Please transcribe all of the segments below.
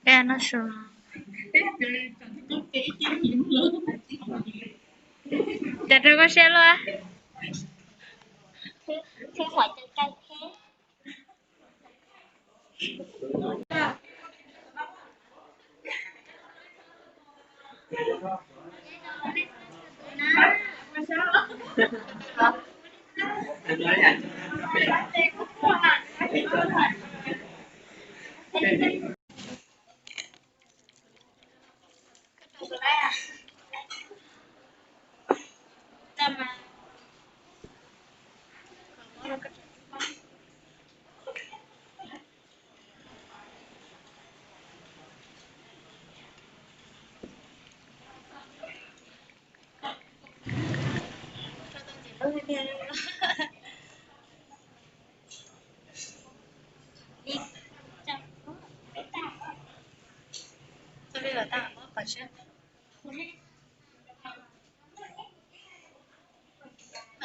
Peb noj su no. Cas rau koj siab luaj.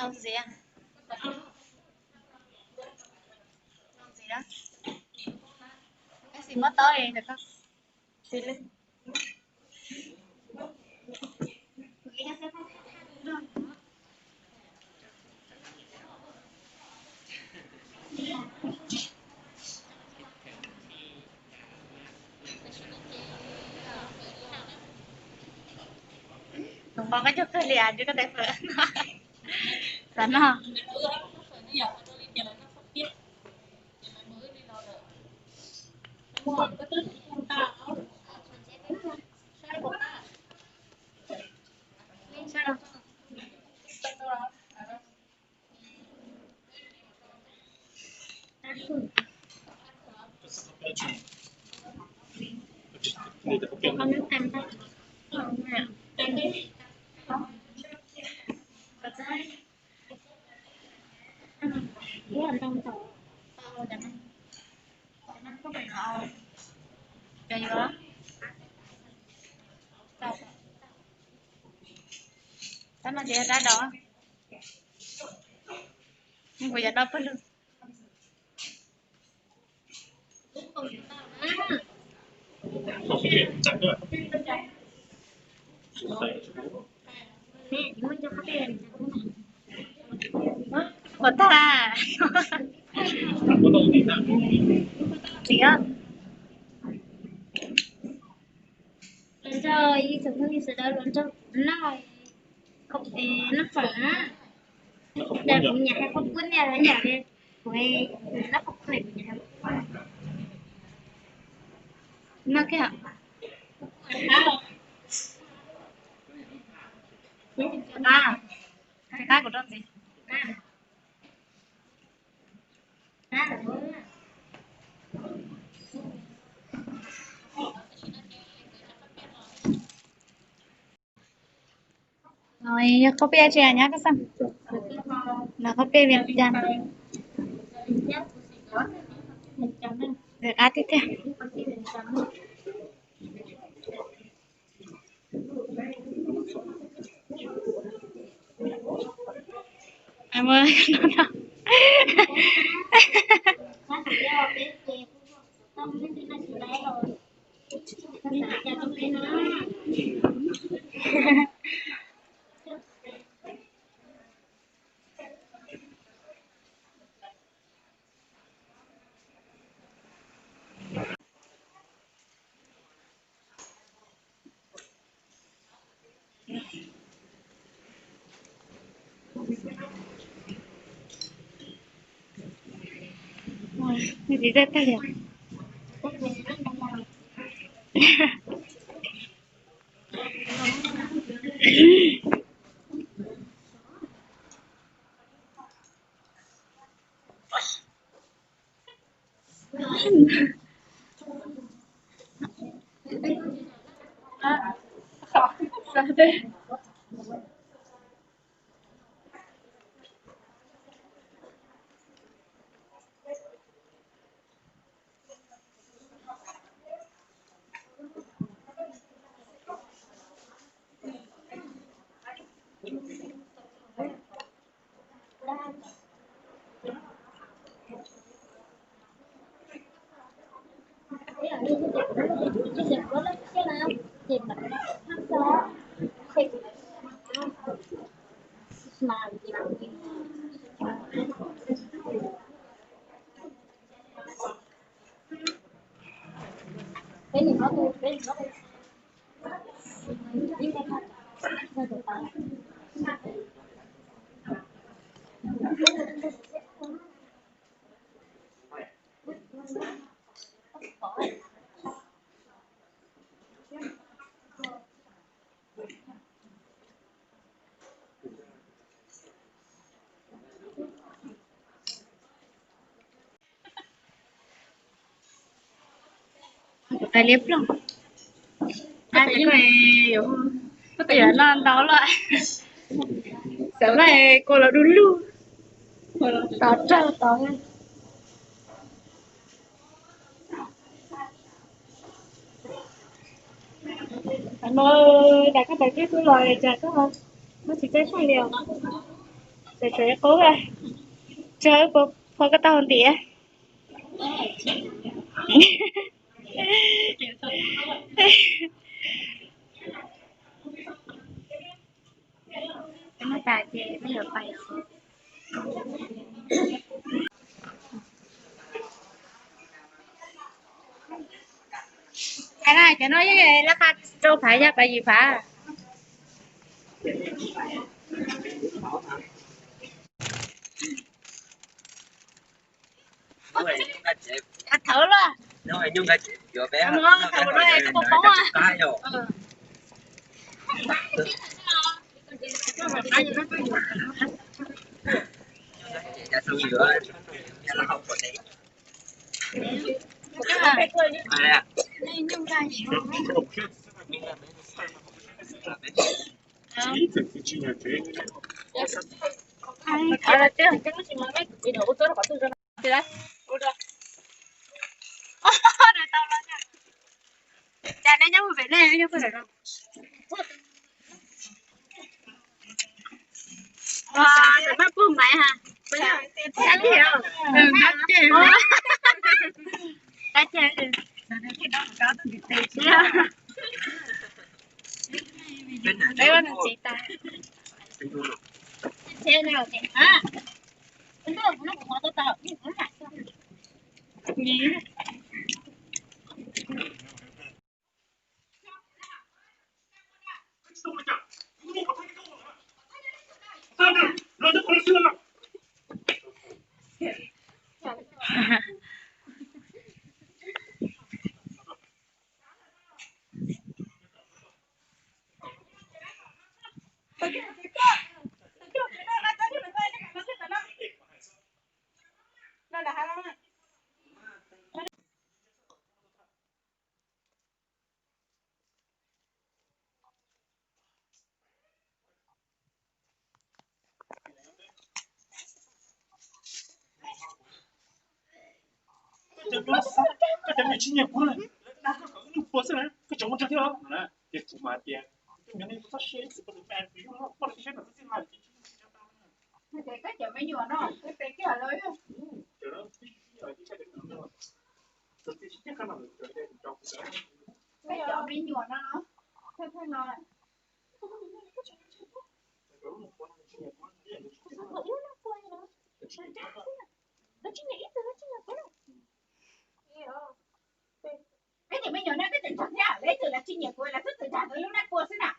Ntxiv, ntxiv, tab sis muab taub li ntawm koj. Tus npau koj cog kawg li as, koj tais fawm. Xav noj. Tab no ces yog dab dau. Kuv yog dab pawg lug. Ua tag. Txiv, los nrog ib tsoom phooj ywg sawv daws los nrog kuv noj, noj fawm na. Ces kuv nyiam hais qhov kub niaj hais yam li kuv noj qhov kub ne, kuv nyiam hais qhov kub. Noj kiag. Qab, qab kuv rau ntxiv. Yog khaub peb tsis nyab koj xav, no khaub peb Vias Cas, qab tiag tiag. Tus qais liab ploog. Ab, yuav noj ntau lawm. Xav mas kua los du lug. Tod raug tod. Mas dag koj tas keb tub los cas koj muab tsis teb tag li os. Tseem tshuav ib qub, tsuag phua koj tau ntiav. Muab tas ces peb yuav pais. Hais na, cov no yeej lab qab rau phav yog pab yim phav. Thawv los. Koj poob poob. Cas nej nyob pem nej nyob pem no. Maj puj maiv ha. Koj cov me tsis nyiam kuv na, lawv dag koj kom wb nug pua xwb na, koj tseem ua ntsuag thiab los na. Ces kuv mas tias, koj cov me nyuam no, koj pem kiag lawm. Koj cov me nyuam no, thawj thawj no. Peb cov me nyuam no twb tseem tsog thiab, lawv tseem los tsis nyiam kuv, lawv twb tseem dag kuv lub nab pua xwb na.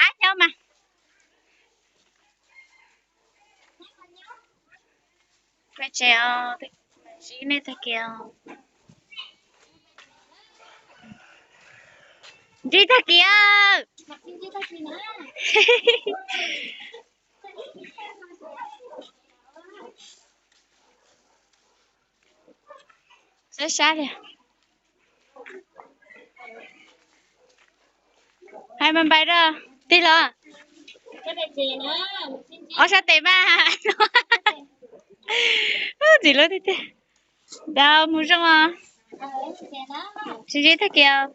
Ab, nyob mas. Peb tsev os, zib nej tag kis os. Ntsib tag kis. Sab sab li. Mas npais rau tig los. Ob sab tes mas. Ntxim lub tiag tiag. Dau mus zoo os. Sib ntsib tag kis os.